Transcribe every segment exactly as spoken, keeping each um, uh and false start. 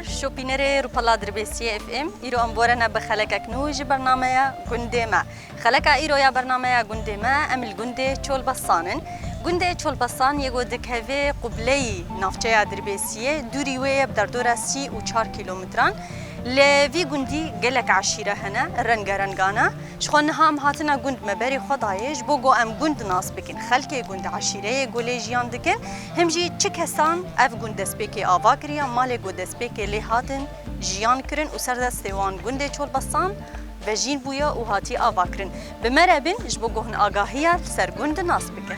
Şopînerê Rûpela Dirbêsiyê F M, îro em borene bi xelekek nû ji bernameya Gundê Me. Xeleka îro ya bernameya Gundê Me, em li gundê Çolbesan in. Gundê Çolbesan yê ku dikeve qubleyî navçeya Dirbêsiyê, dûrî wê ye bi derdora sî û çar kîlometran. Li vî gundî gelek eşîre hene, rengerengane. Ji xwe niha em hatine gund me berê xwe dayê, ji bo ku em gund nas bikin, xelkê gund, eşîreyê ku lê jiyan dikin, him jî çi kesan ev gund destpêkê ava kiriye, malê ku destpêkê lê hatin jiyan kirin û ser destê wan gundê Çolbesan vejîn bûye û hatî ava kirin. Bi me re bin, ji bo ku hûn agahiya li ser gund nas bikin.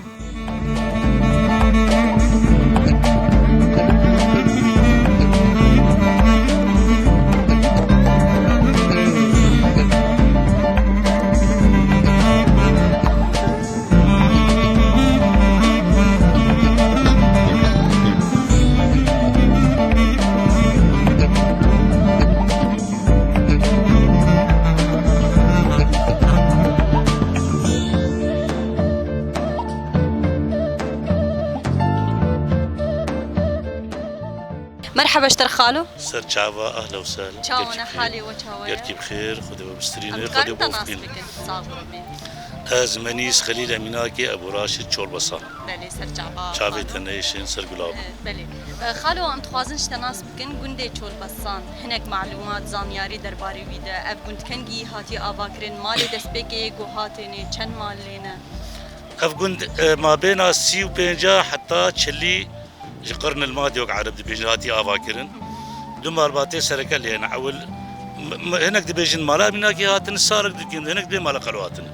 Merheba ji te re xalo. Ser çava, ahla û sahla. Çawa ne, halê we çawa ye? Gelkî bi xêr, Xwedê we bistîrîne, Xwedê we bistîrîne. Sax bibî. Ez Menîs Xelîl Emînakê, Ebû Raşid Çolbesan. Belê, ser çava. Çavê te neyêşin, ser gula bû. Eh, belê. Eh, xalo, em dixwazin ji te nas bikin, gundê Çolbesan, hinek malûmat, zanyarî derbarê wî de, ev gund kengî hatî ava kirin, malê destpêkê yê ku hatê nê, çend mal lê ne? Ev gund, eh, mabêna sî û pênca heta çilî ji qirnil madî wek ereb dibêjin hatî ava kirin. Du malbatê sereke lê hene. Ewil m-, m-, hinek dibêjin mala Emînakê hatin, sarek dikin, hinek dibê mala Xelo hatin.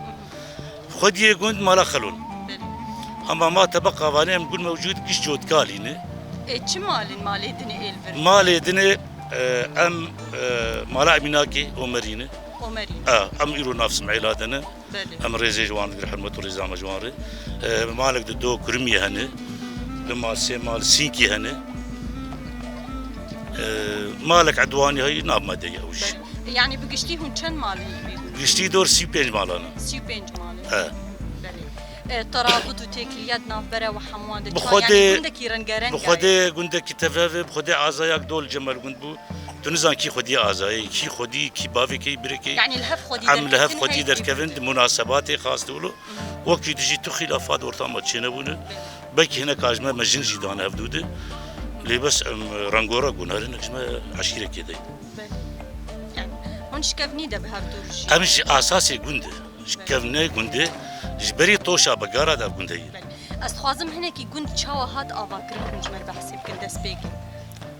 Xwediyê gund mala Xelon. Belê. Hema ma tebeqa vanê em gund mewcûd giş cotkalî ne. E, çi malin malê dinê êl vir? Malê dinê, e, em, e, mala Emînakê Omerî ne. Omerî. E, em îro nav Simêla de ne. Belê. Em rêzê ji wan digir, hurmet û rêza me ji wan re. E, malek di do kurimiyê hene. Du mal, sê mal sînkî hene. E, malek edwanî heyî nav me de ye ew jî. Belê. Yani bi giştî hûn çend mal hûn dibînin? Giştî dor sî û pênc malan e. Sî û pênc mal e. He. Belê. E, terabut û têkiliya di navbera we hemûan de çawa? Yani gundekî rengereng e. Bi Xwedê gundekî teveve, bi Xwedê azayak dol cemel gund bû. Tu nizan kî xwediyê azayê, kî xwedî, kî bavê kê, birê kê. Yanî li hev xwedî derketin, em li hev xwedî derkevin, di munasebatê xas dolo. Wekî dijî tu xîlafat orta me çênebûne. Belkî hinek a ji me, me jin jî dane hevdû de. Lê bes em rengorek bûn, her hinek ji me eşîrekê de. Belê. Yani, hûn ji kevnî de bi hevdû re jî. Em ji asasê gund e. Ji kevnê gundê, ji berî toşa begara de ev gund heye. Belê. Ez dixwazim hinekî gund çawa hat avakirin, hûn ji me re behsê bikin, destpêkê.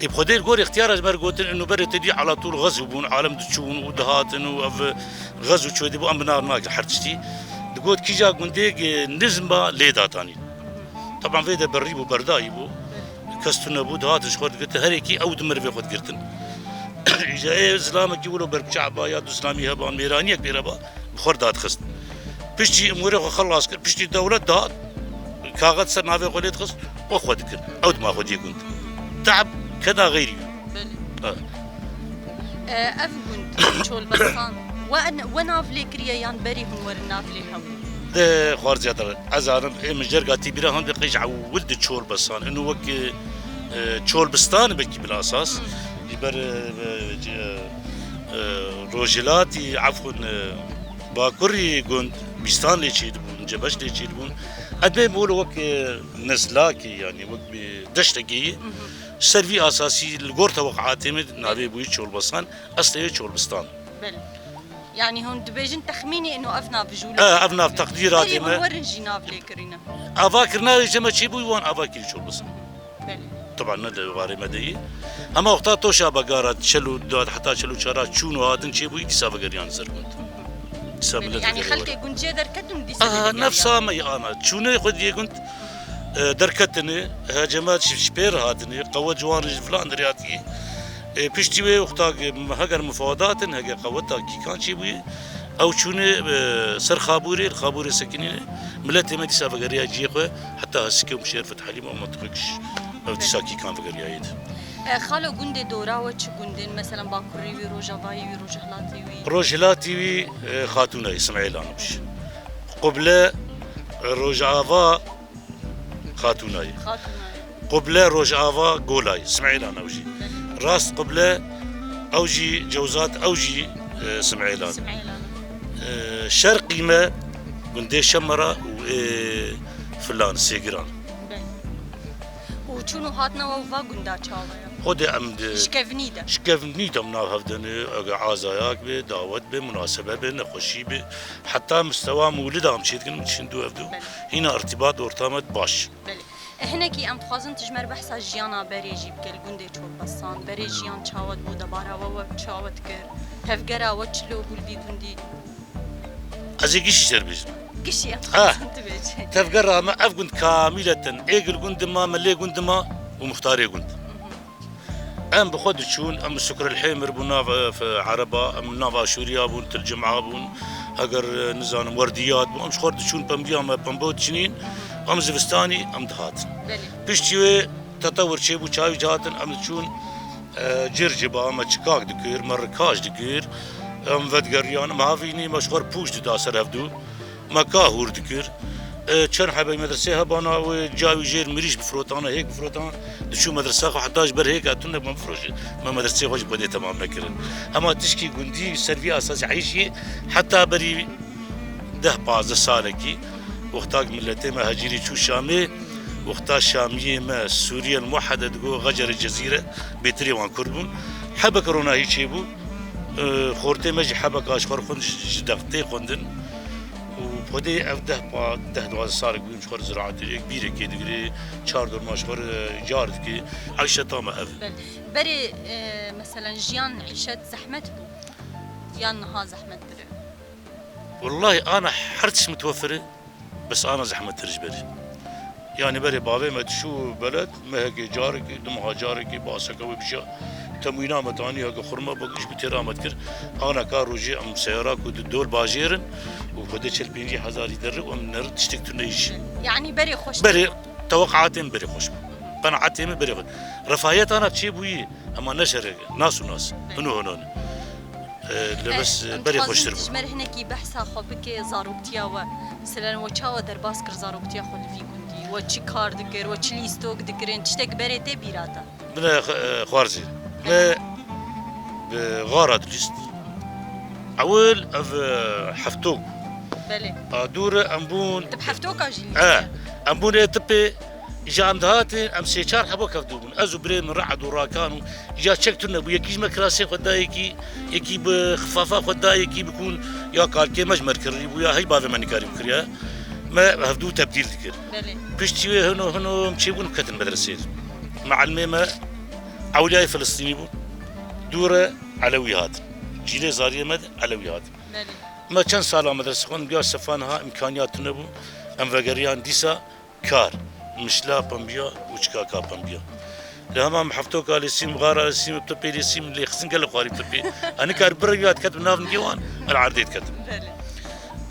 Ê, bi Xwedê li gor îxtiyara ji me re gotin, ino berê te dî alatûl xezû bûn, alem diçûn û dihatin û ev xezû çêdibû, em bi nav nagir her tiştî. Digot kîja gundê, e, nizm ba lê datanîn. Taban vê de berî bû, berdayî bû. Kes tune bû, dihatin ji xwe digirtin, herêkî ew di mirivê xwe digirtin. Îca ê zilamekî wilo berbiçax ba ya du zilamî heba, mêraniyek pê re ba, bi xwe re dadixist. Piştî umûrê xwe xelas kir, piştî dewlet dihat, kaxet ser navê xwe lê dixist, we xwe dikir. Ew dima xwediyê gund. Te'b keda xeyrî. Belê. Ha. E, ev gund, Çolbestan, we, we nav lê kiriye yan berî hûn werin nav lê hebû? Di xwarziya te re. Ez zanim, ê min jerga tî bîra hande qey ji ewil di Çolbestan. Ino wek, e, Çolbistan belkî bila esas. Hmm. Ji ber, e, e, e, rojhilatî, efxwin, e, bakurî gund, bîstan lê çêdibûn, cebeş lê çêdibûn. Edbê mol wek, e, nezlakî, yanî wek bir deştekî. Mhm. Ser vî asasî li gor teweqatê min navê bûyî Çolbestan, eslê wê Çolbistan. Belê. Yanî hûn dibêjin texmînî ino ev nav ji wilo. E, ev nav teqdîratê me. Berî hûn werin jî nav lê kirîne. Ava kirina wê ji me çêbûyî wan ava kirî Çolbistan. Belê. Taban ne li warê me de yî. Hema wexta toşa begara çel û du heta çel û çar çûn û hatin çêbûyî dîsa vegeriyan ser gund. Dîsa millet vegeriya. Yanî xelkê gund jê derketin dîsa vegeriya. Nefsa me yê ana. Çûnê xwediyê gund. E, derketine, hecemat ji, ji pê re hatine, qewet ji wan re ji filan derê hatiye. E, piştî wê wexta, heger mifadat in, heger qeweta kîkan çêbûye, ew çûne, e, ser Xabûrê, li Xabûrê sekinîne, miletê me dîsa vegeriya cihê xwe, heta Hesikê û Şêr Fethelî me, ew mentiqek ji, ew dîsa kîkan vegeriyaye de. E, xalo gundê dora we çi gundên? Mesela Bakurî wî, Rojavayî wî, Rojhilatî wî? Rojhilatî wî, e, Xatûnayê, Simêlan û Quble, e, Rojava, Xatûnayê. Xatûnayê. Quble Rojava Golayê, Simêlan ew jî. Belê. Rast qible, ew jî Cewzat, ew jî, e, Simêlan. Simêlan. E, şerqî me gundê Şemera û ê filan Sêgiran. Belê. Û çûn û hatina we va gunda çawa ye? Xwedê em di Şikevnî de. Şikevnî de em nav hev de ne, eger azayak be, dawet be, munasebe be, nexweşî be. Heta mistewa mûlida em çêdikin, em diçin dû ev dû. Belê. Hîna irtîbat orta me baş. Belê. E, hinekî em dixwazin tu ji me re behsa jiyana berê jî bike li gundê Çolbesan. Berê jiyan çawa dibû, debara we we çawa dikir? Tevgera we çilo bû li vî gundî? Ez ê gişî ser bêjim. Gişî em Ha. dixwazin tu bêjî. Tevgera me ev gund kamîleten êgil gund ma, milê gund ma û muxtarê gund. Em bi xwe diçûn, em Sukrel Hêmir bûn, nav, e, f-, Ereba, em nav Aşûriya bûn, Til Cim'a bûn, heger, e, nizanim, Werdiyat bûn, em ji xwe diçûn pembiya me, pembe diçinîn, em zivistanî em dihatin. Belê. Piştî wê tetewir çêbû, çawa jî hatin, em diçûn, e, cir ciba me çikak dikir, me rikaş dikir, em vedigeriyan, em havînî, me ji xwe re pûç dida ser hevdû. Me ka hûr dikir. E, çend hebeyî medresê hebana wê cawî jêr mirîş bifrotana, hêk bifrotan, diçû medresa xwe heta ji ber hêka tune me bifroşê. Me medresê xwe ji xwedê temam nekirin. Hema tişkî gundî ser vî esasî eyşî heta berî deh pazdeh salekî, wexta ku miletê me hecîrî çû Şamê, wexta Şamiyê me Sûriyel Muhede digo Xecerê Cezîre, bêtirê wan Kurd bûn. Hebek ronahî çêbû. E, xortê me jî hebeka ji xwe re xwend, ji, ji dextê xwendin. Û xwedê ev deh pa-, deh duwazdeh salek bû em ji xwe re ziraetê, yek bîrekê digirê, çar dorma ji xwe re car dike. Eyşeta me ev. Belê. Berê, e, meselen jiyan, îşet zehmet bû? Yan niha zehmettir e? Wellahî ana her tişt mitwefir e. Bes ana zehmettir ji berî. Yanî berê bavê me diçû beled, mehekê carekê, du meha carekê, baseke wê bişa, temwîna me tanî heke xurma bik ji bi têra me dikir. Ana ka rojê em seyara ku di dor bajêr in û xwedê çil pêncî hezarî derri û em nerin tiştek tune îş. Yanî berê xweş. Berê teweqatê min berê xweş bû. Qenaetê min berê xweş. Refahiyet ana çêbûyî, ema ne şerê, nas û nas. Hino hino ne. E, li bes, e, em berê dixwazin xweştir bû. Ji me re hinekî behsa xwe bike, zaroktiya we. Meselen, we çawa derbas kir zaroktiya xwe li vî gundî? We çi kar dikir? We çi lîstok dikirin? Tiştek berê te bîra te? Bine, e, xwarzî. Me bi xara dilîst. Ewil ev, e, heftok. Belê. A dû re em bûn. Tu bi heftoka jî lîstiye? E, em bûn ê tipê. Îja em dihatin, em sê çar hebo kevdû bûn. Ez û birê min Re'ed û Rakan û îja çek tune bû. Yekî ji me kirasê xwe da yekî, yekî bi xifafa xwe da yekî, bi kûn ya kalkê me ji me re kirî bû ya hey bavê me nikarî bikiriya. Me hevdû tebdîl dikir. Belê. Piştî wê hino hino em çêbûn ketin medresê. Mealimê me ewliyayê Filistînî bûn. Dû re Elewî hatin. Cîlê zariyê me de Elewî hatin. Belê. Me çend sala medrese xwend, ya sefa niha îmkaniyat tune bû. Em vegeriyan dîsa kar, mişla pembiya û çikaka pembiya. Li hema min heftoka lêsîm, xara lêsîm, topê lêsîm, lêxistin gelek xwarî topê. Ez nikar bir ya diketim nav nigê wan, el erdê diketim. Belê.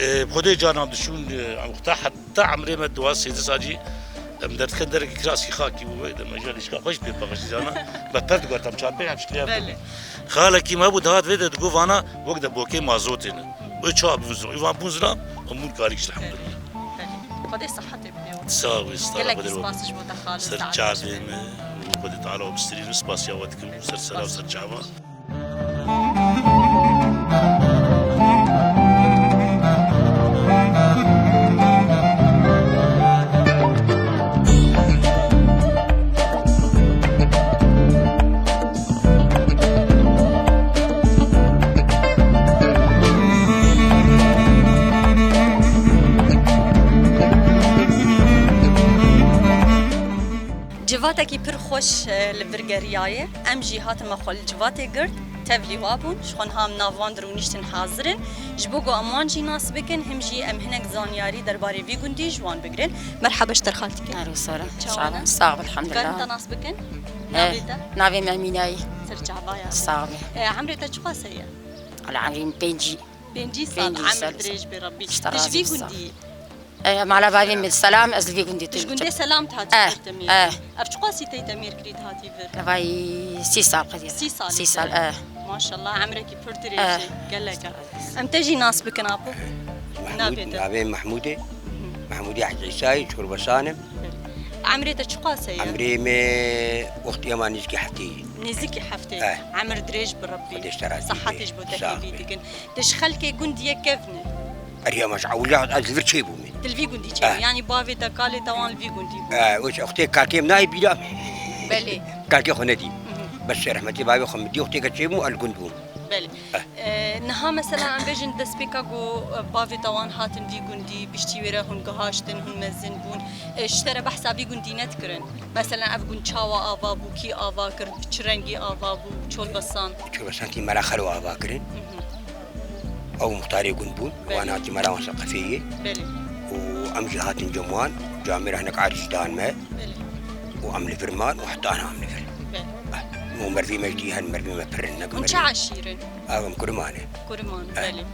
E, Xwedê canan dişûn, e, em xta heta emrê me duwa sêzdeh salî, em derdiken derekî kiraskî xakî bû, wê de me jî lîşka xwe jî pê paqij dana. Me per diguhertam çar pênc em şikiliya Belê. Xalekî me bû dihat vê de digot vana wek de bokê mazotê ne. Wê çawa bibin zilam? Wê van bûn zilam, em bûn karî kişt elhamdulillah. Belê. Xwedê sihetê bide. Sağ ol, sağ ol. Gelek spas ji bo te xalê. Ser çavê me û Xwedê Teala we bistirînin, spasiya we dikim. Ser sera û ser çava. Civatekî pir xweş, e, li vir geriyaye. Em jî hatime xwe li civatê girt, tevlî wa bûn. Ji xwe niha em nav wan de rûniştin hazir in. Ji bo ku em wan jî nas bikin, him jî em hinek zanyarî derbarê vî gundî ji wan bigirin. Merhaba ji te re xaltikê. Ero sara. Çawa ne? Sağ ol, elhamdulillah. Karin te nas bikin? Eh, navê te? Navê me Emînayî. Ser çavaya. Sağ ol. Eh, emrê te çiqas heye? Ala emrî min pêncî. Pêncî sal, emir dirêj be Rabbî. Tu ji vî gundî yî? Eh, mala bavê min Selam, ez li vî gundî têjim. Tu ji gundê Selam tu hatî vir Temîr. Eh. Ev çiqasî tey Temîr kirî tu hatî vir? Vay, sî sal qedî. Sî sal. Sî sal, eh. Maşallah, emrekî pir dirêj e, gelek e. Em te jî nas bikin apo. Navê te? Navê Mehmûd e. Mehmûdê Hec Îsayî, Çorbesan im. Emrê te çiqas heye? Emrê me wextê ema nêzîkî heftê. Nêzîkî heftê. Eh. Emir dirêj bi Rebbî. Xwedê ji te razî be. Sihetê ji bo te hêvî dikin. Sax be. Tu ji xelkê gundiyê kevn î? Erê, ama ji ewiliya ez li vir çêbûme. Tu li vî gundî çêbû. Eh. Yanî bavê te kalê te wan li vî gundî bû. Eh, wê çi, wextê kalkê min nayê bîra min. Belê. Kalkê xwe nedî. Mhm. Bes rehmetê bavê xwe min dî, wextê ke çêbûm, ez li gund bûm. Belê. Eh. E, niha mesela em bêjin destpêka ku, e, bavê te wan hatin vî gundî, piştî wê re hûn gihaştin, hûn mezin bûn. E, ji te re behsa vî gundî nedikirin? Mesela ev gund çawa ava bû, kî ava kir, bi çi rengî ava bû, Çolbesan? Çolbesan tî me ra Xelo ava kirin. Mhm. Ew muxtarê gund bûn, Belê. Wan hatî me ra wan seqefê yê. Belê. Û em jî hatin cem wan, camêra hinek erîş dan me. Belê. Û em li vir man û heta niha em li vir. Belê. Eh, û mervî me jî hene, mervî me pir in, ne Hûn çi mervî. Eşîr in? Ev em Kuriman e. Kuriman, Eh. Belê.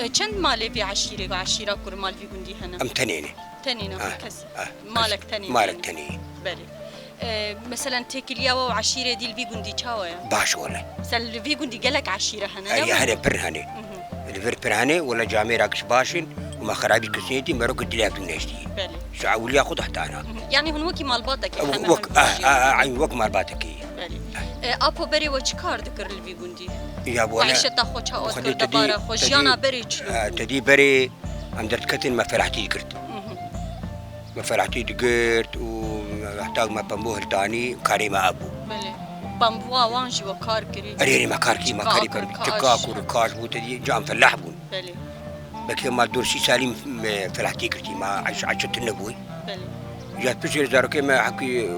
E, çend malê vî eşîrê, eşîra Kuriman vî gundî hene? Em tenê ne. Tenê ne, Eh, kes. Eh, Malek kes. Tenê Malek ne. Tenê. Belê. E, meselen têkiliya we û eşîrê dî li vî gundî çawa ye? Baş wele. Mesela li vî gundî gelek eşîre hene, ne Erê wele? Hene, pir hene. Mhm. Li vir pir hene, wele camêra kiş baş in û me xerabî kesê dî, mero ku dilek dû neştî. Belê. Ji ewiliya xwe de heta na. Mhm. Yanî hûn wekî malbatekî Ew heme wek, hûn ah, vajî ah, ah, wekî. Eyn wek malbatekî. Belê. E, apo berê we çi kar dikir li vî gundî? Ya, wele, Xwe îşeta xwe ça xwe dikir dê debara xwe, te dê, jiyana berê çilo eh, bû? Te dî berê em derdiketin me felahtî digirt. Mhm. Me felahtî digirt û heta me pembo hildanî karê me ev bû. Belê. Pembuwa wan jî we kar kirî. Erê, erê, me kar kirî, me karî kir, çika kir, kaş. Çika kir, kaş bû, te dî cam felah bûn. Belê. Belkî ma dor sî salî me felahtî girtî, ma eş, eşe tune bûy. Belê. Ya piştî zarokê me hekî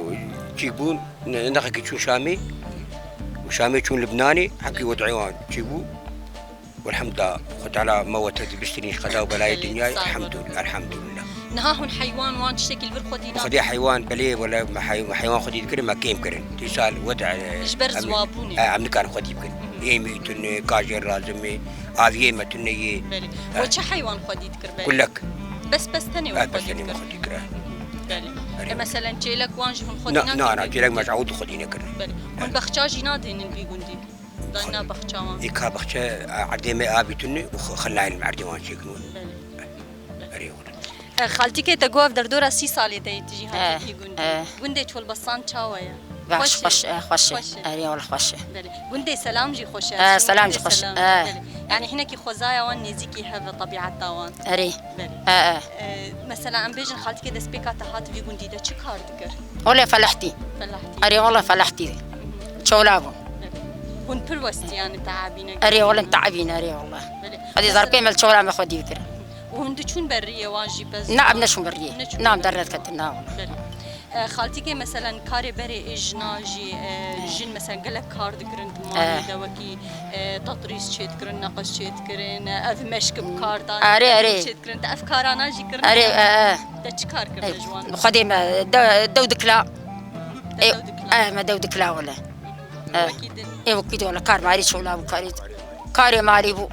çî bûn, ne, nexekî çûn Şamê. Û Şamê çûn Libnanê, hekî wed'ê wan çî bû. Welhamdulillah, Xwe Teala me we te dibiştirîn ji qeda û belayê Belê, dinyayê, sağ ol. Elhamdulillah, elhamdulillah. Niha hûn heywan wan tiştekî li vir xwedî nakin? Xwedê heywan, belê, wele me hey-, heywan xwedî dikirin, me kêm kirin. Tîsal wed, e, Ji ber em, ziwabûnê. E, em nikarin xwedî bikin. Mhm. Yêmî tune, kajê lazim e, aviyê me tune yê. Belê. E. We çi heywan xwedî dikir belê? Kulek. Bes, bes tenê we E, bes xwedî tenê me dikir? Xwedî dikir, e. Belê. Erê. E, meselen çêlek wan jî hûn xwedî Na, nakin na, na, belê? Çêlek me ji ewil xwedî nekirin. Belê. E. Hûn bexça jî nadênin vî gundî? Dayna baxçawan. Ê ka baxçe, e, erdê me avî tune û x-, xil nayên erdê wan çêkin wan. Belê. Erê wele. E, xaltîkê te got ev derdora sî salê te yê tu jî He, hatî vî gundî. He. Gundê Çolbesan çawa ye? Baş, Xweş e? Xweş, e, xweş e. Xweş e. Erê wele xweş e. Belê. Gundê Selam jî xweş e. He, Selam jî Gundê xweş e. Selam. He. Belê. Yanî hinekî xwezaya wan nêzîkî hev e, tebîeta wan. Erê. Belê. He, he. E, mesela em bêjin xaltîkê destpêka te hat vî gundî de çi kar dikir? Wele felahtî. Felahtî. Erê wele felahtî. Çola bû. Hûn pir westî yanî teabîne. Erê wele teabîne, erê wele. Belê. Hadi zarpê me li çola me xwedî kir. Û hûn diçûn berriyê wan jî pez? Na, em neçûn berriyê. Neçûn Na, em berriyê. Dernet ketin, na. Belê. E, xaltîkê meselen karê berê ê jina jî, e, He. Jin meselen gelek kar dikirin di malê He. De wekî, e, tatrîz çêdikirin, neqis çêdikirin, e, ev meşk bi kar dan, Erê, ev erê. Çêdikirin. Te ev karana jî kirin? Erê, e, e. Te çi kar kir E, ji wan? Xwedê me de-, dew dikila. Te E, dew dikila? E, me dew dikila wele. E, Wekî din? E, wekî din wele kar marî çola bû, karê, karê marî bû.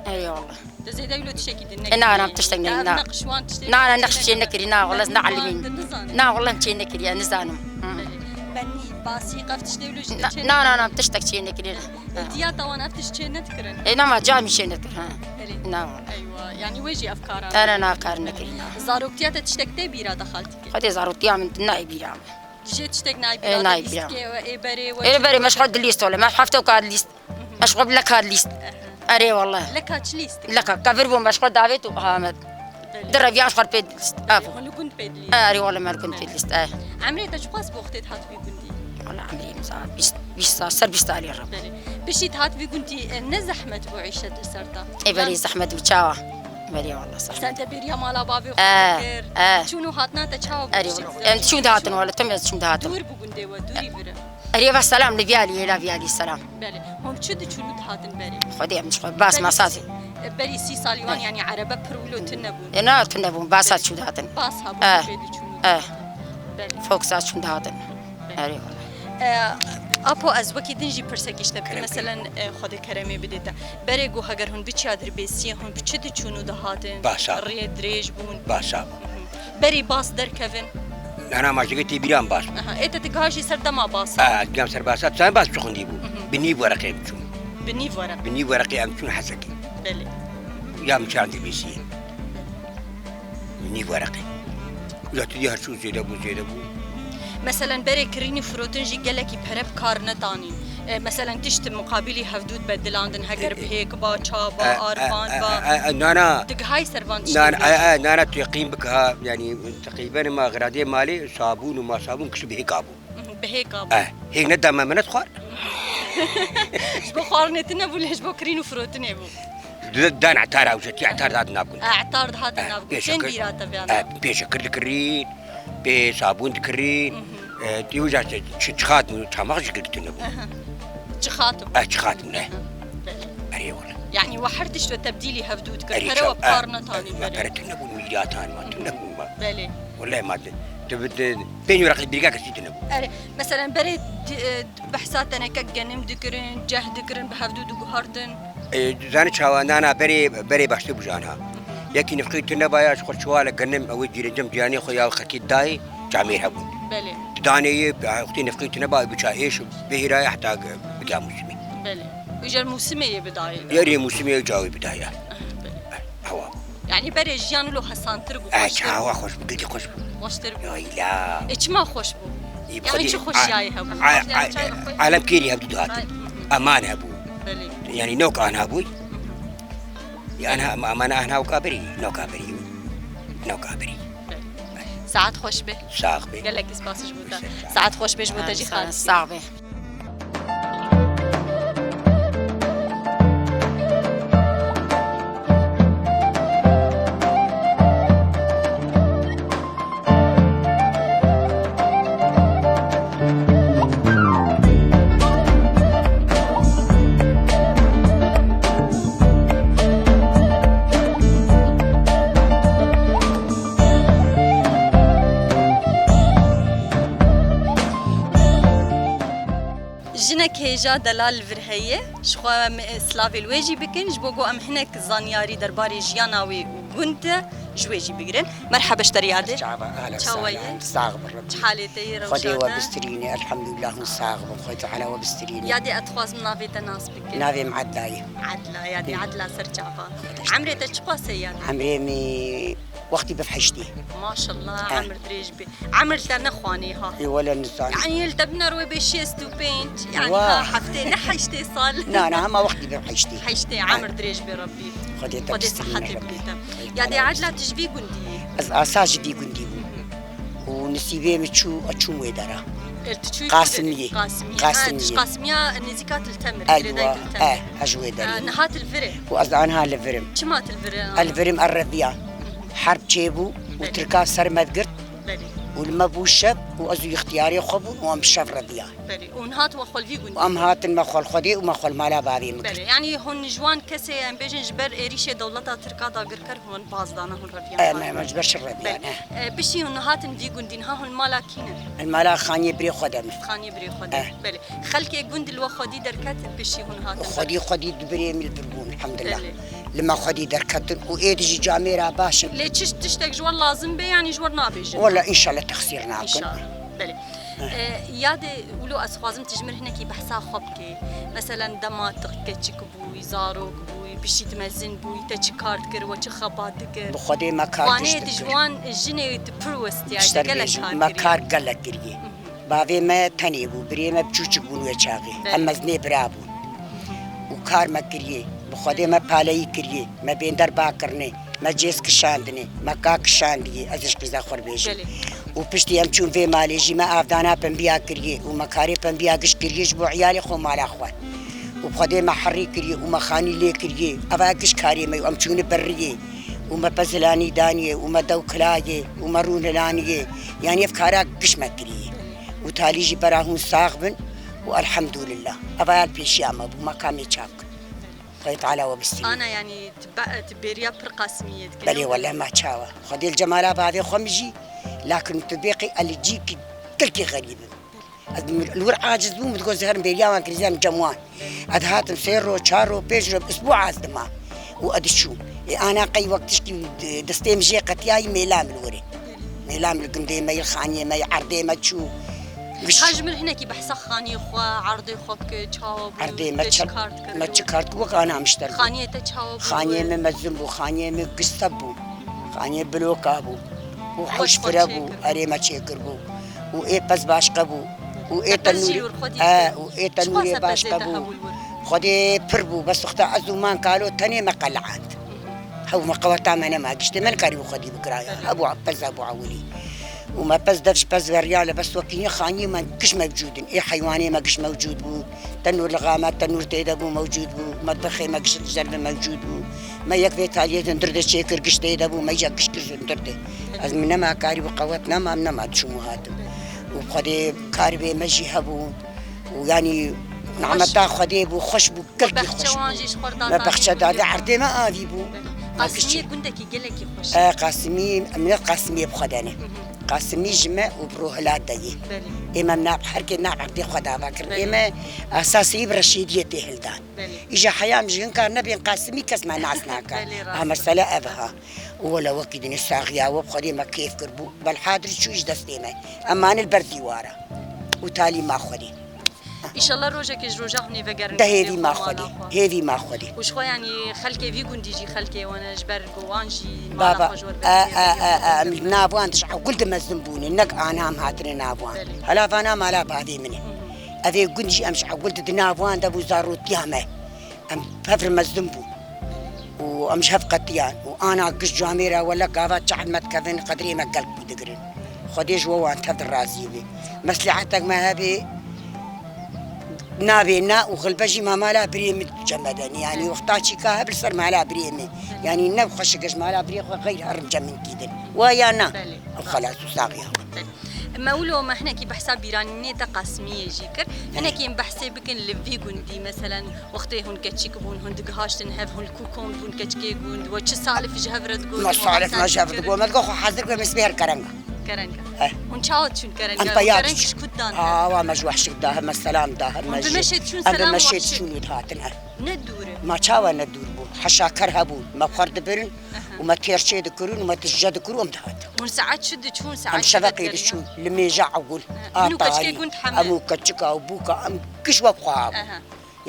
Erê wele. Te zêde wilo tiştekî din E, na, na, nekirî? Tiştek Te ne, ev na. Neqş wan tiştê Na, na, neqş çê nekirî, na, wele, na elimîn. Wan din nizanin. Na, wele çê nekirî, ya, nizanim. Hı. Belê. Benî, basî, qef tiştê wilo jî te Na, çê na, na, nekirî? Na, tiştek çê nekirî. Ê, diya te wan ev tişt çê nedikirin? E, na, ma camî çê nekir, ha. Erê. Na, wele. Eywa, yanî wê jî ev karan Na, na, na, kar nekirî, na. Zaroktiya te tiştek tê bîra de xaltîkê? Xwedê zaroktiya min nayê bîra min. Jê tiştek nayê E, bîra de nayê bîra. Lîstikê we, ê berê we Ê, çi berê, me ji xwe dilîst wele, me hefte ka dilîst. Me ji xwe leka dilîst. Aha. Erê, wele. Leka çi lîstik? Leka kevir bû, me ji xwe davêt û ha me. Belê. Di reviyan ji xwe pê dilîst. Ev. Hûn li gund pê dilîst? Erê, wele, me li gund pê dilîst, e. Emrê te çiqas bi wextê dihat vî gundî? Wele, emrê min za bîst, bîst sal, ser bîst salî re. Belê. Piştî dihat vî gundî, e, ne zehmet bû îşet li ser te? E, belê, Yan zehmet bû, çawa? Belê, wele, zehmet. Sen te bêriya mala bavê xwe E, dikir. E. Çûn û hatina te çawa bû Erê, piştî wele. Em çûn dihatin, wele, tim ez çûn dihatin. Dûr bû gundê we, dûrî vir e. Erê, ve selam, li viyalî, hêla viyalî selam. Belê. Hûn çi diçûn û dihatin berê? Xwedê em ji xwe bas Berê masaz. E, berî sî salî wan, E. Yanî erebe pir wilo tune bûn. E, na, tune bûn, basa çû dihatin. Bas hebû E. Pê diçûn û E. dihatin. Belê. Foksa çûn dihatin. Belê. Erê, wele. E, apo ez wekî din jî pirsekî ji te bikim. Kerem Meselen, e, Xwedê keremê bidê te. Berê ku heger hûn biçiya dirbêsiyê, hûn bi çi diçûn û dihatin? Basa. Rê dirêj bûn. Basa bû. Hı hı. Berî bas derkevin? Nana, ma jigê tê bîran bas bû. Aha, ê te digiha jî ser dema basa? Ha, digam ser basa, sen bas çi xwendî bû? Hı hı. Bi nîv wereqê em çûn. Bi nîv wereq? Bi nîv wereqê em çûn Hesekê. Belê. Ya min çand bêsiyê. Bi nîv wereqê. Ya tu dî her çû zêde bû, zêde bû. Meselen, berê kirîn û firotin jî gelekî pere bi kar netanîn. E, meselen, tişt muqabilî hevdû dibe dilandin, heger bihêk ba, ça ba, arvan ba. E, e, e, e, e, na, na. Digihayî ser van tiştên. Na, na, e, e, na, na, tu yeqîn bike ha, yanî teqrîben ma xiradê malê sabûn û masabûn kişt bihêk abû. Mhm, bihêk abû. E, hêk nedame min, nedixwar. Ji bo xwarinê tune bû, lê ji bo kirîn û firotinê bû. Di-, dan etar ew jî, etar dihatin nav gund. Etar dihatin nav gund. Çend bîra te viyana? E, pêşe kir dikirîn, pê sabûn dikirîn. Mhm. E, tî wî jî çi, çi xat bû, çamaq jî girtin bû. Aha. Çi xat bû? E, çi xat bû, ne? Aha. Belê. Erê wala. Yanî we her tişt we tebdîlî hevdû dikir. Erê, pere we çaw-, e, kar netanî, e, berê. Pere tune bû, mîratan ma, tune bû ma. Belê. Wele ma di, di, di, pênc weraqî bîrga kesî tune bû. Erê, meselen berê di, e, Behsa teneke genim dikirin, ceh dikirin, bi hevdû diguhertin. E, zanî çawa, nana berê, berê baştir bû ji anha. Yekî nifqî tune baya, ji xwe çiwale genim, ew ê cîrencem ciyanê xwe ya xekî dayê, camêr hebûn. Belê. Didanê yê, wextê nifqî tune ba, biça êş, bihîraye heta ge-, bigea mûsimê. Belê. Û jer mûsimê yê bidayê. Yerê mûsimê yê cawê bidayê. Ah, belê. Hewa. Yanî berê jiyan wilo hesantir bû, eh, xweştir bû. Çawa xweş bû, gelkî xweş bû. Xweştir bû. Ya îla. E, çima xweş bû? Yanî çi xweşiyayê hebû? A-, a-, a-, alem kêrî hevdû dihatin. Belê. Aman hebû. Belê. Yanî nok anha bû. Yanî ha-, aman anha weka berî, noka berî. Noka berî. Belê. Saet xweş be. Sax be. Gelek spas ji bo te. Saet xweş be ji bo te jî, xaltî. Sax be. Jinek hêja delal li vir heye, ji xwe em, e, silavê li wê jî bikin, ji bo ku em hinek zanyarî derbarê jiyana wê û gund de ji wê jî bigirin. Merheba ji te re yadê. Çawa, ahlen, çawa sahlen, yî? Sax bi Rebbî. Çi halê te yî, rewşa te? Xwedê we bistirîne, elhamdulillah, hûn sax bin, Xwedê Teala we bistirîne. Yadê, ez dixwazim navê te nas bikim. Navê min Edla ye. Edla, yadê, Edla ser çava. Emrê te çiqas e yadê? Emrê min wextî biv heştê. Maşallah, emir dirêj be. Emir te nexwanê ha. Ê wele nizan. Yanî li te binêre wê bê şêst û pênc, yanî ha heftê, ne heştê sal. Na, na, hema wextî bê heştê. Heştê, emir dirêj be Rebbî. Xwedê te, Xwedê bistîne, sihetê bidê te. Yadê Edla, tu ji vî gundî yî? Ez asal ji vî gundî bûm. Û nisîbê min çû, ez çûm wê dera. E, tu çûyî Qasimiyê. Qasimiyê. Qasimiyê. Ha, tu ji Qasimiya nêzîka Til Temir, girêdayî Til Temir. Eywa, e, ez ji wê derê. Ha, niha tu li vir î? Û ez anha li vir im. Çima tu li vir î? Ez li vir im, ez reviya. Herb çêbû û Tirka ser me digirt. Belê. Û li me bû şev û ez û îxtiyarê xwe bûn û em bi şev reviya. Belê. Û niha tu me xwe li vî gundî. Û em hatin me xwe li Xwedê û me xwe li mala bavê min girt. Belê. Yanî hûn ji wan kesê, em bêjin, ji ber êrîşê dewleta Tirka dagirker hûn bazdana, hûn reviyan. E, me, me ji ber şer reviyan, e. Belê. E, piştî hûn hatin vî gundî, niha hûn mala kî ne? Li mala xaniyê birê xwe de me. Xaniyê birê xwe de. E. Belê. Xelkê gund li we xwedî derketin piştî hûn hatin? Xwedî, xwedî di birê min li vir bûn, elhamdulillah. Belê. Li me xwedî derketin û êdî jî camêra baş in. Lê çi tiştek ji we lazim be, yanî ji we nabêjin? Wela înşallah texsîr nakin. Înşallah. Belê. Eh. E, yadê wilo ez xwazim tu ji min hinekî behsa xwe bikê. Meselen dema tu keçik bûyî, zarok bûyî, piştî tu mezin bûyî, te çi kar dikir, we çi xebat dikir? Bi Xwedê me kar giş dikir. Ji wan jinê tu pir westiyaye, te gelek kar kiriye. Me kar gelek kiriye. Bavê me tenê bû, birê me biçûçik bûn wê çaxê. Belê. Em mezinê bira bûn. Û kar me kiriye. Bi Xwedê me paleyî kiriye. Me bênder ba kirine. Me cêz kişandine. Me ka kişandiye. Ez ji qîza xwe bêjim. Belê. Û piştî em çûn vê malê jî me avdana pembiya kiriye. Û me karê pembiya giş kiriye ji bo iyalê xwe û mala xwe. Û bi Xwedê me herî kiriye û me xanî lê kiriye. Eva giş karê me yo, em çûne berriyê. Û me pezilanî daniyê û me dew kilayê û me rûn hilaniyê. Yanî ev kara giş me kiriye. Û talî jî bera hûn sax bin û elhamdulillah. Eva ya li pêşiya me bû, me kamê çav kir. Xwedê Teala we bistîne. Ana, yanî tu be-, tu bêriya pir Qasimiyê dikî? Belê, wele me çawa. Xwedê li cemala bavê xwe min jî, lakin tu bêqî elî cîkî gelkî xerîb im. Ez li wir aciz bûm, digot, ez herim bêriya wan kirî, ez herim cem wan. Ez dihatim sê ro, çar ro, pênc ro, bi isbû ez dima. Û ez diçûm. Ê ana qey wek tişkî destê min jê qetiyayî, mêla min li wir e. Mêla min li gundê me yî, li xaniyê me yî, erdê me çû. Ka ji min hinekî behsa xaniyê xwe, erdê xwe bike, çawa bû, te çi kar dikir? Me çi kar dikir, wek ana mişter bû. Xaniyê te çawa bû? Xaniyê me mezin bû, xaniyê me giste bû. Xaniyê bloka bû. Û hişfire bû, erê me çêkir bû. û ê pez başqe bû û ê tenûrê, e, û ê tenûrê başqe bû. Xwedê pir bû, bes wexta ez û man kalo tenê me qeleand. Hew me qeweta me nema, giştê me nikarîbû xwedî bikiraya. Hebû pez hebû ewilî. Û me pez dev ji pez veriya li bes wekî xaniyê me giş mewcûd in. Ê heywanê me giş mewcûd bû. Tenûr li xame, tenûr tê de bû, mewcûd bû. Metbexê me giş li ser ve mewcûd bû. Me yek vê taliyê hundir de çêkir, giş tê de bû, me yek giş kir ji hundir de. Ez min nema karî bû qewet nema, em nema diçûm û hatim. Û Xwedê karibê me jî hebû. Û yanî nehmeta Xwedê bû, xweş bû, gelkî xweş bû. Me bexçe dadî, erdê me avî bû. Qasimiyê gundekî gelekî xweş e. E, Qasimî, em ne Qasimiyê bi xwe de ne. Qasimî ji me û bi Rohilat de yê. Belê. Ê me nav, her kê nav erdê xwe dava kirin. Belê. Ê me esasî bi Reşîdiyê tê hildan. Belê. Îja heya em ji hin kar nebên Qasimî kes me nas naka. Belê, rast e. Ha, mesele ev ha. Û wele wekî dinê saxiya we bi Xwedê me kêf kir bû. Belhadir çû ji destê me. Em mane li ber dîwara. Û talî ma Xwedê. Îşallah rojekê ji roja hûn ê vegerin. De hêvî ma Xwedê. Hêvî ma Xwedê. Û ji xwe yanî xelkê vî gundî jî xelkê we ne, ji ber ku wan jî mala xwe ji we re. Baba, e, e, e, e, em li nav wan de ji ewil de mezin bûne, nek ana em hatine nav wan. Belê. Hela vana mala bavê min e. Hı hı. Ev ê gund jî em ji ewil de di nav wan de bû zarotiya me. Em hev re mezin bûn. Û em ji hev qetiyan. Û ana giş camêra wele gava çehd me dikevin, qedrê me gelk bû digirin. Xwedê ji we wan tev de razî be. Meslehetek me hebe nabê na û xilbe jî ma mala birê min cemedeni. Yanî wexta çîka heb li ser mala birê min. Yanî ne xweşik e ji mala birê xwe xeyr herim cem min kîdin. Wa ya na? Belê. Ew xelas û saxiya xwe. Belê. Me wilo me hinekî behsa bîranînê te Qasimiyê jî kir. Hinekî em behsê bikin li vî gundî, meselen, wextê hûn keçik bûn, hûn digihaştin hev, hûn li ku kom bûn, keçikê gund, we çi salif ji hev re digot? Me salif me ji hev digot, me digot, xwe hazir be, me sibê her kerenga. Kerenga. Eh. Hûn çawa diçûn kerenga? Em peya diçûn. Kereng ji ku didan hev? Awa me ji wehşik da hev, me selam da hev, me ji. Hûn bi meşê diçûn, selam wehşik. Em bi meşê diçûn û dihatin, eh. Ne dûr e? Ma çawa ne dûr bû? Heşa ker hebûn, me xwar dibirin. Aha. Û me têrçê dikirin û me tije dikirin û em dihatin. Hûn saet çi diçûn, saet çi diçûn? Em şeveqê diçûn, li mêja ewil. Aha. A tarî. Hûn û keçikê gund heme? Em û keçika û bûka, em giş wek xwe hebûn. Aha.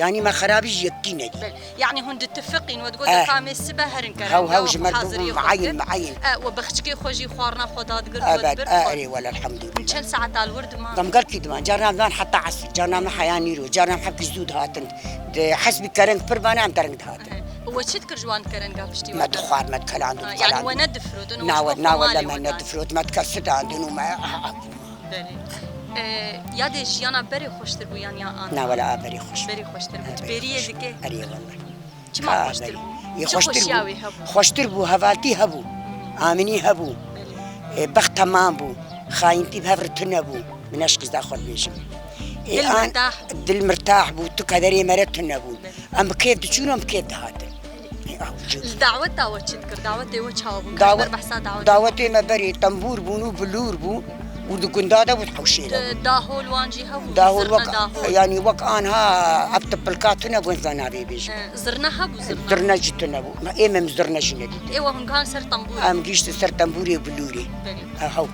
Yanî me xerabî ji yekî nedî. Belê. Yanî hûn ditifiqîn, we digot, eh, ka em ê sibe herin kerenga. Hew, hew, ji me bû muayîn, muayîn. Eh, we bexçikê xwe jî xwarina xwe dadigir, we dibir. Eh, erê, wele elhamdulillah. Hûn çend saet li wir diman? Em gelkî diman. Carna van heta esr, carna me heya nîro, carna em hevkî zû dihatin. Di hesbî kereng pir bane em dereng dihatin. Aha. We çi dikir ji wan kerenga piştî we? Me dixwar, me dikeland û dikeland. Ha, yanî we nedifrotin û ji bo xwe malê we dan? Na, we, na, wele me nedifrot, me dike sidandin û me, a, a, a. Belê. E, yadê jiyana berê xweştir bû yan ya ana? Na, wele a berê xweş. Berê xweştir bû. Ha, tu berê bêriyê dike? Erê, wele. Çima xweştir bû? Çi xweşiya wê hebû? Xweştir bû, hevaltî hebû, aminî hebû. Belê. E, bext temam bû, xayintî bi hev re tune bû. Min eşqî da xwe dibêjim. E, dil mirtah bû. Dil mirtah bû, tu kederê me re tune bû. Belê. Em bi kêf diçûn, em bi kêf dihatin. Li daweta we çi dikir? Dawetê we çawa bûn? Dawet-, behsa dawetê we. Dawetê me berê tembûr bûn û bilûr bû û di gunda de bû hewşê de bû. Dahol wan jî hebû, dahol zirne wek, dahol. Yanî wek anha ev tipilka tune bûn, zanavê bêjim. E, zirne hebû, zirne. Zirne jî tune bû. Me ê me zirne jî nedîtin. Ê we hûn gihan ser tembûrê? Em gihiştin ser tembûrê bilûrê. Belê. E, hew.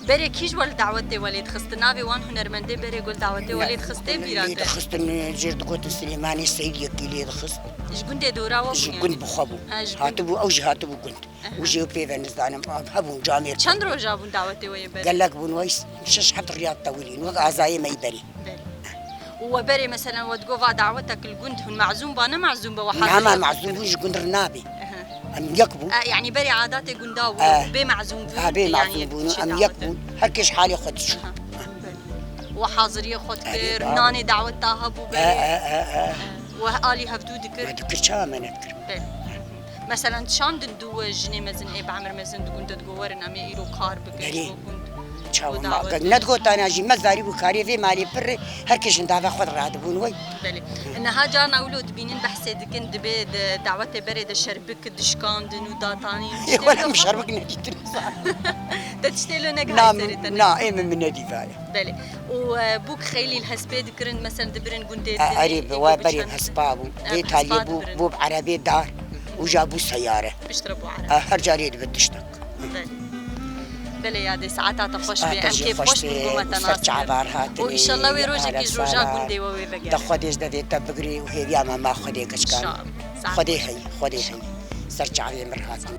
Berê kî ji we li dawetê we lê dixistin? Navê wan hunermendê berê ku li dawetê we lê dixist, tê bîra te? Lê dixistin, jêr digotin Silêmanê Seyîd yekî lê dixist. Ji gundê dora we bû yanî? Ji gund bi xwe bû. Ha, ji gund. Hatibû, ew jî hatibû gund. Aha. Û jê pê ve nizanim, hebûn camêr. Çend roja bûn dawetê we yê berê? Gelek bûn, wey şeş heft riya tewilîn, wek azayê me yî berê. Belê. Û we berê, meselen, we digot, va dawetek li gund hûn mezûm ba, ne mezûm ba, we haziriya xwe kir? Hema mezûm bûn, ji gund re nabê. Aha. Em yek bûn. E, yanî berê adatê gunda bû, e, bê mezûm bûn, e, bê mezûm bûn, em yek bûn. Her kes halê xwe diçû. Aha. Belê. We haziriya xwe dikir, nanê daweta hebû berê. E, e, e, e. We alî hevdû dikir. Me dikir, çawa me nedikir? Belê. Meselen, dişandin du jinê mezin ê bi emir mezin digun te digo werin em ê îro kar bikin ji bo gund. Çawa ma, nedgotana jî me zarî bû karê vê malê pir, her kes ji dava xwe radibûn wey. Belê. Niha carna wilo dibînin behsê dikin, dibê di dawetê berê de şerbik dişkandin û datanîn. Ê, wele min şerbik nedîtin. Te tiştê lo negihayî serê te, ne? Na, ê min, min nedîvaye. Belê. Û, e, bûk xeylî li hespê dikirin, meselen dibirin gundê. E, erê, bi we berê hespa bû. Vê taliyê bû, bû bi erebê dar. Uca bû seyare. Piştre bû ara. Her carê dibe tiştek. Belê. Belê yadê, saeta te xweş be. Em kêf xweş bûn ku me te nas kir. Ser çavar hatinê. Û înşallah wê rojekî ji roja gundê we wê vegerin. De Xwedê ji devê te bigirê û hêviya me ma Xwedê keçikan. Xwedê heyî, Xwedê heyî. Ser çavê min hatin.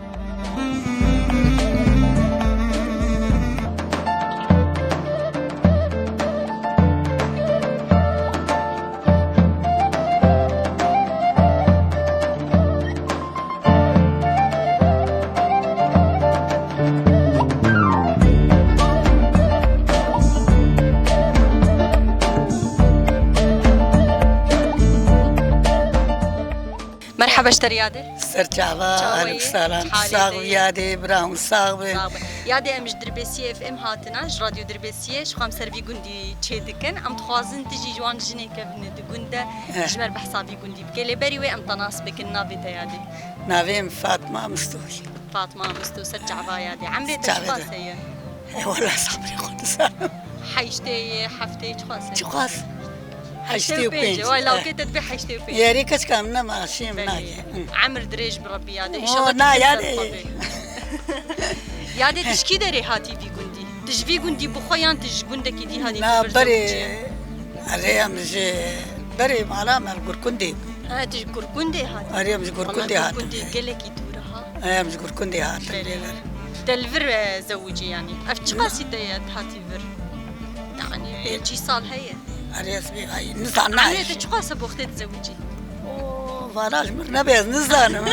Beşter Yadê. Ser çava, Çawa aleykum yî? Salam. Halê Sax te bi yî? Yadê, bira hûn sax bi. Sax bi. Yadê, em ji Dirbêsiyê F M hatine, ji Radyo Dirbêsiyê, ji xwe em ser vî gundî çê dikin. Em dixwazin tu jî ji wan jinê kevine di gund de, Eh. ji me re behsa vî gundî bike. Lê berî wê em te nas bikin, navê te Yadê. Navê min Fatma Mistoyî. Fatma Misto, ser çava Yadê. Emrê te Çavê çiqas de. Heye? E, wela sabrê xwe dizanim. Heştê ye, heftê ye, çiqas e? Çiqas? Heştê û pênc. Heştê û pênc, vay, lawkê te dibê heştê û pênc. Yerê keçka min nema, şêm Belê. Nayê. Hı. Emir dirêj bi Rebî Yadê. O, İnşallah na, tu Yadê. Ser xwe bê. Yadê, tu ji kî derê hatî vî gundî? Tu ji vî gundî bi xwe yan tu ji gundekî dî hatî Na, tu berê, zewicî? Erê, em ji berê mala me li Gurkundê bû. Ha, tu ji Gurkundê hatî? Erê, em ji Gurkundê hatin. Gurkundê gelekî dûr e ha. Erê, em ji Gurkundê hatin. Belê. Te li vir, e, zewicî yanî. Ev çiqasî te ye hatî vir? Yanî, pêncî sal heye. Erê, ez bê, ay, nizan, Emrê te çiqas e bo wextê dizewicî? O, vana ji min nebe, ez nizanim.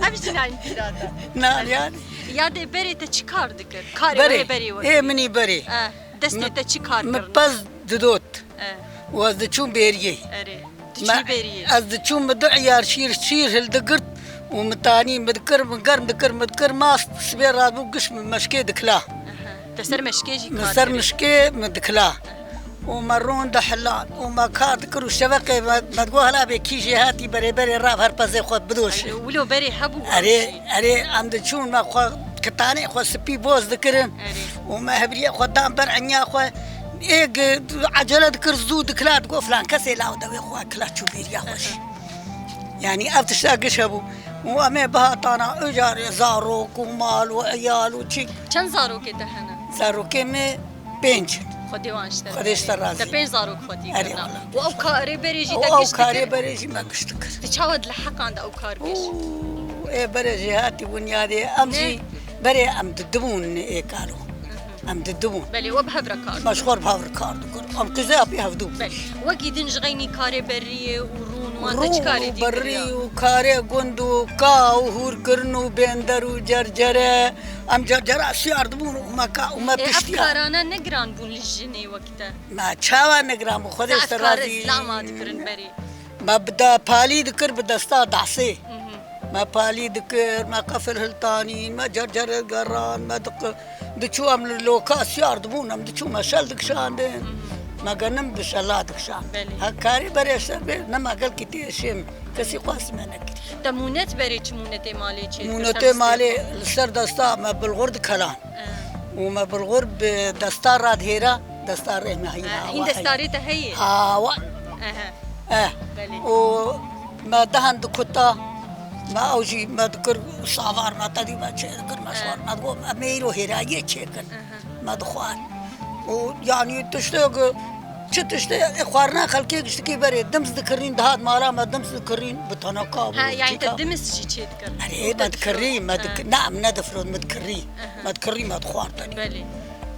Ev jî nayîn pîra de. Na, yanî. Yadê, berê te çi kar dikir? Karê Berê. Wê berê wekî. Ê, min î berê. Eh, destê te çi kar kir? Min pez didot. Eh. Û ez diçûm bêriyê. Erê. Me, Diçû beriyê. Ez diçûm, min du eyar şîr, şîr hildigirt û min tanî min dikir, min germ dikir, min dikir, mast sibê radibû giş min meşkê dikila. Aha. Te ser meşkê jî Min kar ser kirî? Meşkê min dikila. Û me ron dihilat û me kar dikir û şeveqê me, me digot, hela bê kî jê hatî berê berê rav her pezê xwe bidoşe. Ay, wilo berê hebû Erê, ew jî. Erê, em diçûn me xwe kitanê xwe spî boz dikirin. Erê. Û me hevriyê xwe dan ber enya xwe. Ê, ecele dikir, zû dikila, digot, filan kesê law dewê xwe kila çû bêriya xwe jî. Aha. Yanî ev tişta giş hebû. Û em ê bihatana, îcarê zarok û mal û eyal û çî. Çend zarokê te hene? Zarokê me pênc in. Xwedê wan ji te Xwedê ji te razî. Te pênc zarok xwedî Erê kirina. Wala. Û ew karê berê jî Û te ew giş karê dikir? Berê jî me giş dikir. Tu çawa di li heqan de ew kar giş? Û ê berê jêhatî bûn yadê. Em Ne? Jî berê em didibûn ê karo. Em didibûn. Belê, we bi hev re kar Me ji xwe re bi hev re kar dikir. Em qîzeya pê hevdû bûn. Belê. Wekî din ji xeynî karê beriyê û rûn wan te çi karê dî kiriya? Rûn û berî û karê gund û ka û hûrkirin û bênder û cercere. Em cercera siyar dibûn û me ka û me Ê, ev piştiya. Karana ne giran bûn li jinê wekî te? Me çawa ne giran bû? Xwedê ji te razî. Zilama dikirin berî. Me bi da palî dikir bi desta dasê. Mhm. Me palî dikir, me qefil hiltanîn, me cercere geran, me diqi-, diçû em li loka siyar dibûn, em diçû me şel dikişandin. Mhm. Me genim bi şela dikişand. Belê. Ha karê berê ser bê, ne me gelkî tê şêm, kesî xwest me nekirî. Te mûnet berê çi mûnetê malê çê dikir? Mûnetê malê li ser desta me bilxur dikelan. Eh. Û me bilxur bi desta radihêra, desta rê me hîna. Eh, hîn destarê te heye? Awa. Ehe. Eh. Belê. Û me dehan dikuta, me ew jî me dikir savar, me tedî me çê dikir, me şwar, me digot, em ê îro hêrayiyê çêkin. Ehe. Me dixwar. Û yanî tiştek, çi tiştê, ê xwarina xelkê giştikî berê, dims dikirîn, dihat mala me dims dikirîn, bi teneka bû, Ha, yanî te çîka. Dims jî çê dikir? Erê, me dikirî, me dikir, na, em nedifirot, me dikirî. Aha. Me dikirî, me dixwar tenê. Belê.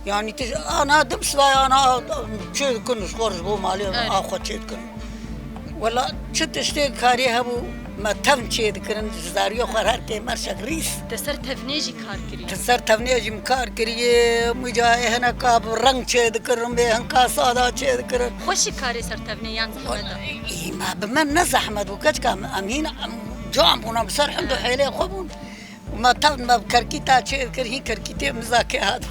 Yanî tu ana dim sivay ana çê dikin, ji xwe ji bo malê Erê. A xwe çê dikin. Wela çi tiştê karê hebû, me tevn çê dikirin, ji zariyê xwe her kê merşek rîs. Te ser tevnê jî kar kiriye? Te ser tevnê jî min kar kiriye, mîca ê hineka bi reng çê dikirin, bê hinka sada çê dikirin. Xweş e karê ser tevnê yan zehmet e? Wela, î, me bi me ne zehmet bû, keçka em hîn, em can bûn, em ser hind û hêlê xwe bûn. Me tevn me bi kerkîta çê dikir, hîn kerkîtê mizakê hat.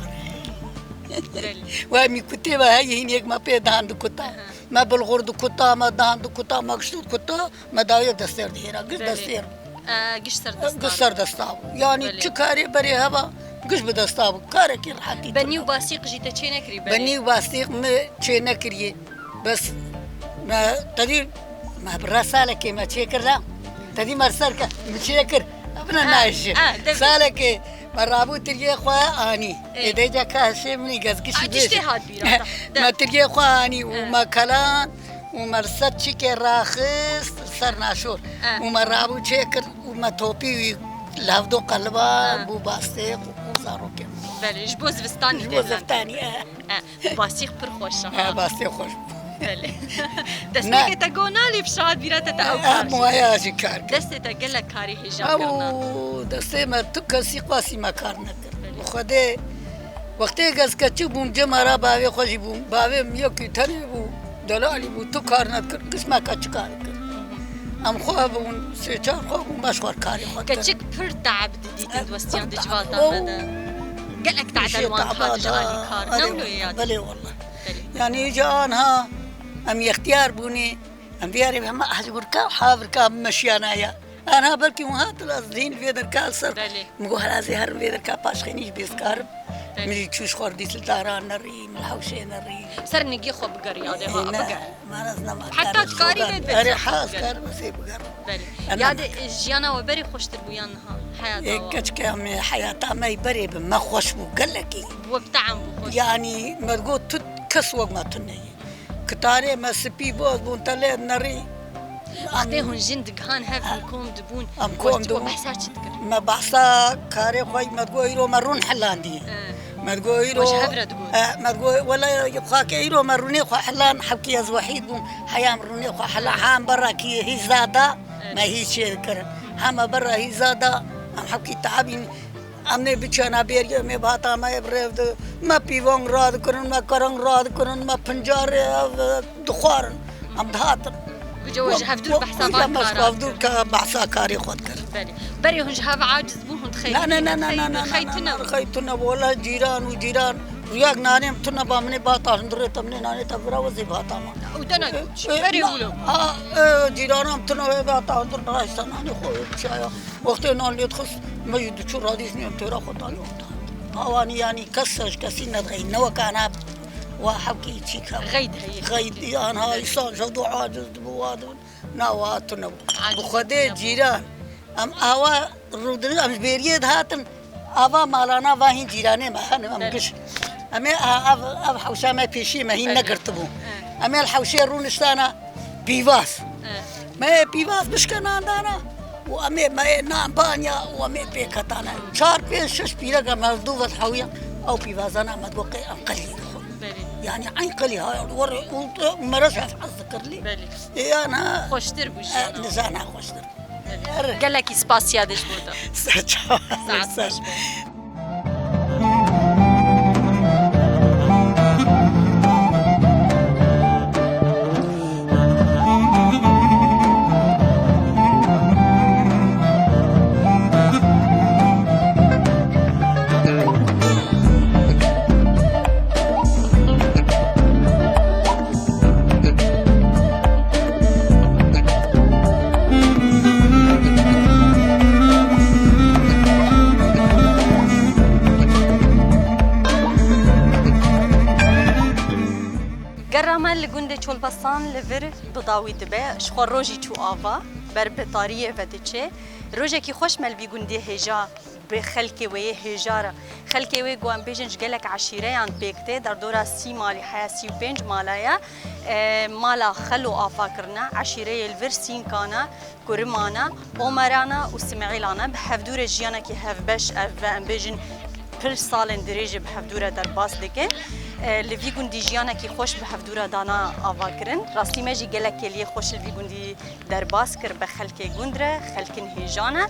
Belê. Wê mîkutê me heye, hîn yek me pê dan dikuta. Aha. Me bilxur dikuta, me dan dikuta, me gişt dikuta, me dawiye destêr dihêra, giş Belê. Destêr. E, giş ser desta. Giş ser desta bû. Yanî Belê. Çi karê berê heba, giş bi desta bû. Karekî rehetî Benî û basîq jî te çê nekirî berê? Benî û basîq me çê nekiriye. Bes me tedî me bi re salekê me çêkir da. Tedî me ser ke mi çêkir. Bina Ha, nayşi. Ha, de- Salekê me rabû tiriyê xwe anî. Ê. Ê de ca ka şê minî gezgişî Ha, tiştê bêjî. Hat bîra, da, de. Me tiriyê xwe anî û Ha. Me kelan û me li ser çîkê raxist ser naşor. Ha. Û me rabû çêkir û me topî wî li hevdo qeliba Ha. Bû bastê û zarokê. Belê, ji bo zivistanî Ji bo zivistanî, e. Eh, basîx pir xweş e, ha. Eh, basîx xweş bû. Belê. Destpêkê te got nalê bi şahat bîra te, te ew kar jî. Em waya jî kar kir. Destê te gelek karê hêja kirina. Ew destê me tu kesî qasî me kar nekir. Belê. Xwedê wextê ez keçik bûm, cem ara bavê xwe jî bûm. Bavê min yekî tenê bû, delalî bû, tu kar nekir, qismeka çi kar kir. Em xwe bûn, sê çar xwe bûn, beş xwe karê xwe dikirin. Keçik pir teab didîtin di westiya di civata me de. Gelek te'de li wan dihat ji alî kar. Ne wilo ye ya? Belê wallah. Belê. Yani îca anha em yextiyar bûnê, em diyarê hema hezgurka, havirka meşiyana ya. Anha belkî hûn hatin ez dîn vê derka li ser. Belê. Min got, "Hela ez ê herim vê derka paşxênî jî bêzkarim." Belê. Min jî çû ji xwe dît li daran nerî, min li hewşê nerî. Ser nigê xwe bigerî, adê ha, biger. Heta dikarî vê. Erê, ha, ez karim ez ê bigerim. Belê. Ya de, e, jiyana we berê xweştir bû yan niha? Heyata we? Ê, keçke em ê heyata me berê bi me xweş bû gelekî. We bi te'm bû xweş. Yanî me digot tu kes wek me tune ye. Kitarê me spî boz bûn, telê nerî. Wextê hûn jin digihan hev em kom dibûn, em kom dibûn. Behsa çi dikirin? Me behsa karê xwe, me digot îro me rûn hilandî. Eh. Me digot îro, we ji hev re digot? Eh, me digot, wele xakê îro me rûnê xwe hilan, hewkî ez wehîd bûm, heya em rûnê xwe hilan, ha em berakî hîza da, me hîz çê dikirin. Ha me bera hîza da, em hewkî te'bîn. Em nê biçena bêrî, em ê bihata me yê bi rêv di. Me pîvan radikirin, me kereng radikirin, me pincarê ev dixwarin. Em dihatin. Guca we ji hevdûr behsa van kara dikirin. Hevdûr ke behsa karê xwe dikir. Belê. Berê hûn ji hev aciz bûn, hûn dixeyîtin. Ne, ne, ne, ne, ne, ne, ne, ne, ne, xeytine bo. Wele cîran û cîran. Rûyek nanê em tune ba, min ê bata hundirê te, min ê nanê te bira, we zê bata me. Û dene, e, e, berê wilo. A, e, cîrana em tune wê bata hundir, nehişta nanê xwe wê biçaya. Wextê nan lê dixist, me jî diçû radî ji nî em têra xwe danî orta. Awanî yanî kes ji kesî nedixeyî, ne wek ana wa hewkî çîk hebû. Xeyd heye. Xeyd, anha îsan ji hev du aciz dibû, wa dibû. Na wa tune bû. Aciz tune bû. Bi Xwedê cîran. Em awa rûdinin, em ji bêriyê dihatin. Ava malana va hîn cîranê me, yani em giş. Em ê a-, ev, ev hewşa me pêşî me hîn negirtibû. Em ê li hewşê rûniştana pîvaz. Me ê pîvaz bişkenan dana û em ê, me ê nan banya û em ê pêk hetana. Çar, pênc, şeş pîrek em her du ve hewiya ew pîvazana me digot qê em qelî dixwin. Yani eyn qelî ha, were û, û mere ji hev hez dikir lê. Ê, yana xweştir bû jiyana. Nizana xweştir. Gelekî spasiya de ji bo te. Ser çawa. Saet xweş be. Gera me li gundê Çolbestan li vir bi dawî dibe, ji xwe rojî çû ava, ber bi tariyê ve diçe. Rojekî xweş me li vî gundê hêja bi xelkê wê yê hêja re. Xelkê wê ku em bêjin ji gelek eşîreyan pêk tê, derdora sî malî heye, sî û pênc mala ye. E, mala Xelo ava kirine, eşîreyê li vir Sînkana, Kurimana, Omerana û Simêlana bi hevdû re jiyanekî hevbeş ev ve em bêjin pir salên dirêj bi hevdû re derbas dikin. E, li vî gundî jiyanekî xweş bi hevdû re dana ava kirin. Rastî me jî gelek kêliyê xweş li vî gundî derbas kir be xelkê gund re, xelkin hêja ne.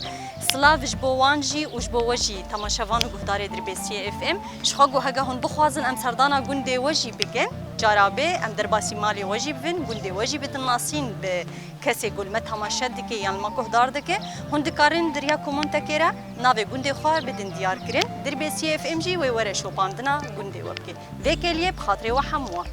Silav ji bo wan jî û ji bo we jî, temaşevan û guhdarê Dirbêsiyê F M. Ji xwe ku hege hûn bixwazin em serdana gundê we jî bikin, cara bê em derbasî malê we jî bibin, gundê we jî bidin nasîn bi kesê ku li me temaşe dike yan li me guhdar dike. Hûn dikarin di riya komentekê re navê gundê xwe bidin diyar kirin. Dirbêsiyê F M jî wê were şopandina gundê we bike. Vê kêliyê bi xatirê we hemû wan.